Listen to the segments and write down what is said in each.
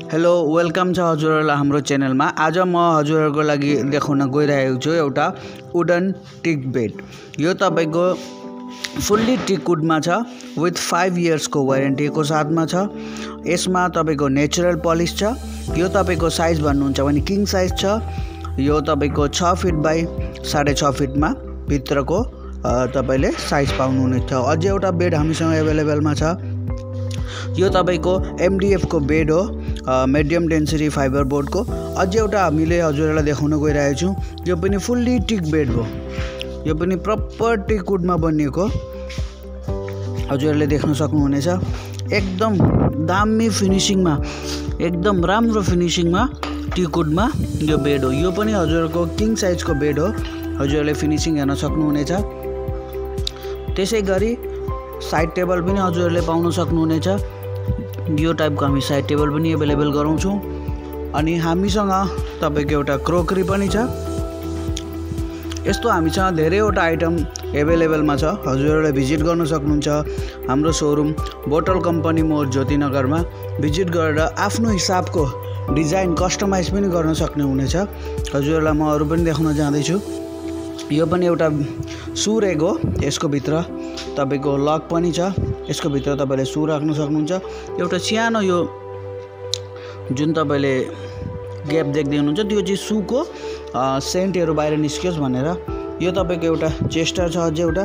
Hello welcome छ हजुरहरुलाई हाम्रो च्यानलमा। आज म हजुरहरुको लागि देखाउन गइरहेको छु एउटा वुडन टिक बेड। यो तपाईको फुल्ली टिक वुडमा छ विथ 5 इयर्स को वारेन्टी को साथमा छ। यसमा तपाईको नेचुरल पलिश छ। यो तपाईको साइज भन्नुहुन्छ भने किङ साइज छ। यो तपाईको 6 फिट बाइ 6.5 फिटमा भित्रको तपाईले साइज पाउनुहुनेछ। अझै एउटा बेड हामीसँग अवेलेबलमा छ। यो तपाईको एमडीएफ को बेड हो, मिडियम डेन्सिटी फाइबर बोर्ड को। अझै एउटा हामीले हजुरहरुलाई देखाउन गइरहेको छु। यो पनि फुल्ली टिक बेड हो। यो पनि प्रपर टिक वुडमा बनिएको हजुरहरुले देख्न सक्नुहुनेछ। एकदम दामी फिनिशिङमा, एकदम राम्रो फिनिशिङमा टिक वुडमा यो बेड हो। यो पनि हजुरहरुको किङ साइज को बेड हो। हजुरहरुले फिनिशिङ हेर्न सक्नुहुनेछ। त्यसैगरी साइड टेबल पनि हजुरहरुले पाउन सक्नुहुनेछ। यो टाइपको हामी साइड टेबल पनि अवेलेबल गराउँछौं। अनि हामीसँग तपाईको एउटा क्रोकरी पनि छ। यस्तो हामीसँग धेरैवटा आइटम अवेलेबलमा छ। हजुरहरुले भिजिट गर्न सक्नुहुन्छ। हाम्रो शोरूम बोटल कम्पनी मोड ज्योतिनगरमा भिजिट गरेर आफ्नो हिसाबको डिजाइन कस्टमाइज पनि गर्न सक्ने हुनेछ। हजुरहरुलाई म अरु पनि देखाउन जाँदै छु। यो पनि एउटा सु रेग हो। यसको भित्र तपाईको लक पनि छ। यसको भित्र तपाईले सु राख्न सक्नुहुन्छ। एउटा सानो यो जुन तपाईले ग्याप देख्दै हुनुहुन्छ त्यो चाहिँ सुको सेन्टहरु बाहिर निस्कियोस् भनेर। यो तपाईको एउटा चेस्टर छ। अझै एउटा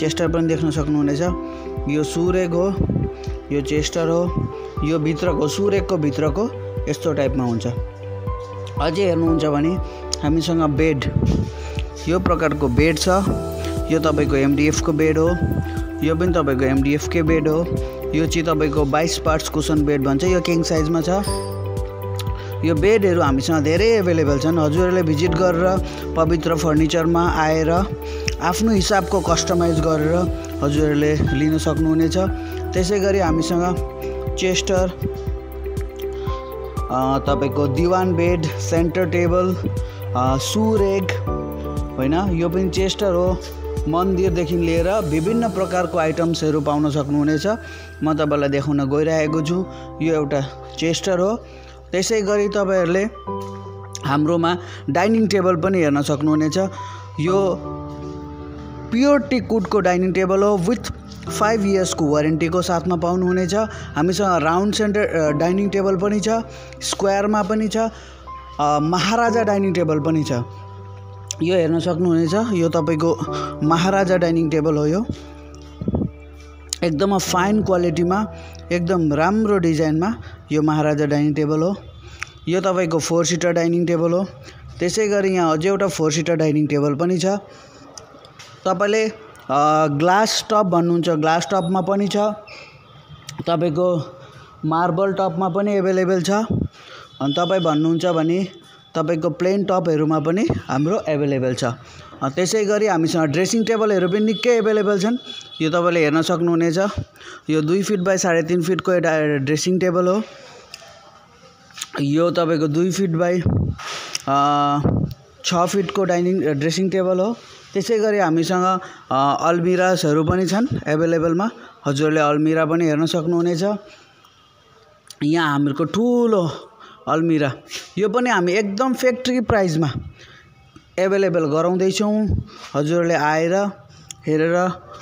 चेस्टर पनि देख्न सक्नुहुनेछ। यो सु रेग हो, यो चेस्टर हो। यो भित्रको सु रेगको भित्रको यस्तो टाइपमा हुन्छ। अझै हेर्नुहुन्छ भने हामीसँग बेड, यो प्रकारको बेड छ। यो तपाईको एमडीएफ को बेड हो। यो पनि तपाईको एमडीएफ के बेड हो। यो चाहिँ तपाईको 22 पार्ट्स कुसन बेड भन्छ। यो किङ साइजमा छ। यो बेडहरु हामीसँग धेरै अवेलेबल छन्। हजुरहरुले भिजिट गरेर पवित्र फर्निचरमा आएर आफ्नो हिसाबको कस्टमाइज गरेर हजुरहरुले लिन सक्नुहुनेछ। त्यसैगरी हामीसँग चेस्टर, तपाईको दिवान बेड, सेन्टर टेबल, सु रेग हैन, यो पनि चेस्टर हो। मन्दिरदेखि लिएर विभिन्न प्रकारको आइटम्सहरु पाउन सक्नुहुनेछ। म तपाईलाई देखाउन गइरहेको छु। यो एउटा चेस्टर हो। त्यसैगरी तपाईहरुले हाम्रोमा डाइनिङ टेबल पनि हेर्न सक्नुहुनेछ। यो प्योर टिक वुड को डाइनिङ टेबल हो विथ 5 इयर्स को वारेन्टी को साथमा पाउनुहुनेछ। हामीसँग राउन्ड सेन्टर डाइनिङ टेबल पनि छ, स्क्वायरमा पनि छ, महाराजा डाइनिङ टेबल पनि छ। यो हेर्न सक्नुहुनेछ। यो तपाईको महाराजा डाइनिङ टेबल हो। यो एकदम फाइन क्वालिटीमा, एकदम राम्रो डिजाइनमा यो महाराजा डाइनिङ टेबल हो। यो तपाईको 4 सिटर डाइनिङ टेबल हो। त्यसैगरी यहाँ अझै एउटा 4 सिटर डाइनिङ टेबल पनि छ। तपाईले ग्लास टप भन्नुहुन्छ, ग्लास टपमा पनि छ। तपाईको मार्बल टपमा पनि अवेलेबल छ। अनि तपाई भन्नुहुन्छ भने तपाईको प्लेन टपहरुमा पनि हाम्रो अवेलेबल छ। त्यसैगरी हामीसँग ड्रेसिङ टेबलहरु पनि निकै अवेलेबल छन्। यो तपाईले हेर्न सक्नुहुनेछ। यो 2 फिट बाइ 3.5 फिट को एउटा ड्रेसिङ टेबल हो। यो तपाईको 2 फिट बाइ 6 फिट को ड्रेसिङ टेबल हो। त्यसैगरी हामीसँग अलमिरासहरु पनि छन् अवेलेबलमा। हजुरले अलमिरा पनि हेर्न सक्नुहुनेछ। यहाँ हाम्रो ठूलो अलमिरा, यो पनि हामी एकदम फ्याक्ट्री प्राइसमा अवेलेबल गराउँदै छौं। हजुरले आएर हेरेर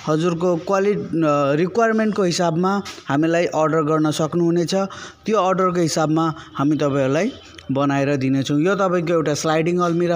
हजुरको रिक्वायरमेन्टको हिसाबमा हामीलाई अर्डर गर्न सक्नुहुनेछ। त्यो अर्डरको हिसाबमा हामी तपाईहरुलाई बनाएर दिनेछौं। यो तपाईको एउटा स्लाइडिङ अलमिरा हो।